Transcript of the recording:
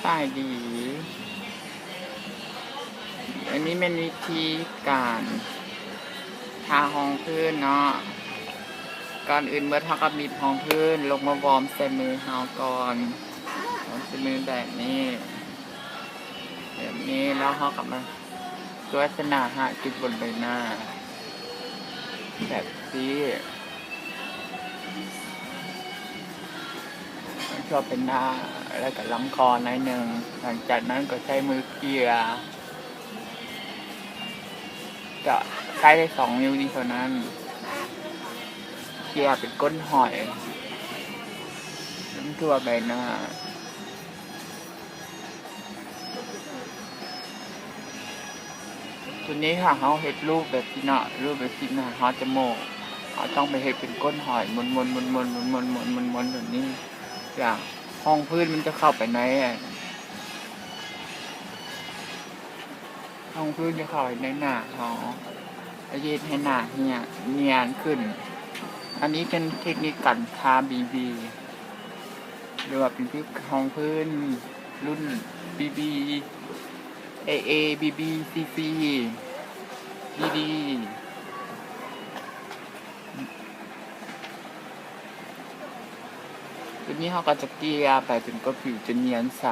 ສະບາຍດີ ອັນນີ້ແມ່ນວິທີການທາຮອງພື້ນເນາະ. ກ່ອນອື່ນໝົດເຮົາກໍບິດຮອງພື້ນລົງມາວອມໃສ່ມືເຮົາກ່ອນ. ວອມໃສ່ມືແບບນີ້ ແບບນີ້ ແລ້ວເຮົາກໍມາຕົວະໃສ່ໜ້າຮະ ຈຸດບົນໃບໜ້າແບບນີ້. ທົ່ວເປັນໜ້າ ແລ້ວກໍລຳຄໍໜ້ອຍໜຶ່ງ. ຫຼັງຈາກນັ້ນກໍໃຊ້ມືເກຍ ຈະໃຊ້ໄດ້ສອງນິ້ວນີ້ເທົ່ານັ້ນ ເກຍເປັນກົ້ນຫອຍ ລຳທົ່ວໃບໜ້າ. ຕົວນີ້ຖ້າເຮົາເຮັດຮູບແບບນີ້ເນາະ ຮູບແບບນີ້ນະ ເຮົາຈະໂມ້ ເຮົາຕ້ອງໄປເຮັດເປັນກົ້ນຫອຍ ໝຸນໆໆໆໆ ແບບນີ້ ຢ່າງຮອງພື້ນມັນຈະເຂົ້າໄປໃນ ຮອງພື້ນຈະເຂົ້າໄປໃນໜ້າເຮົາ ເຮັດໃຫ້ໜ້າເຮົານຽນຂຶ້ນ. ອັນນີ້ເປັນເທັກນິກການທາບີບີ ຫຼືວ່າເປັນຮອງພື້ນລຸ້ນບີບີ ເອເອ ບີບີ ຊີຊີ ບີບີ. ຕົວນີ້ເຮົາກໍຈະເກຍໄປຈົນກວ່າຜິວຈະນຽນໃສ.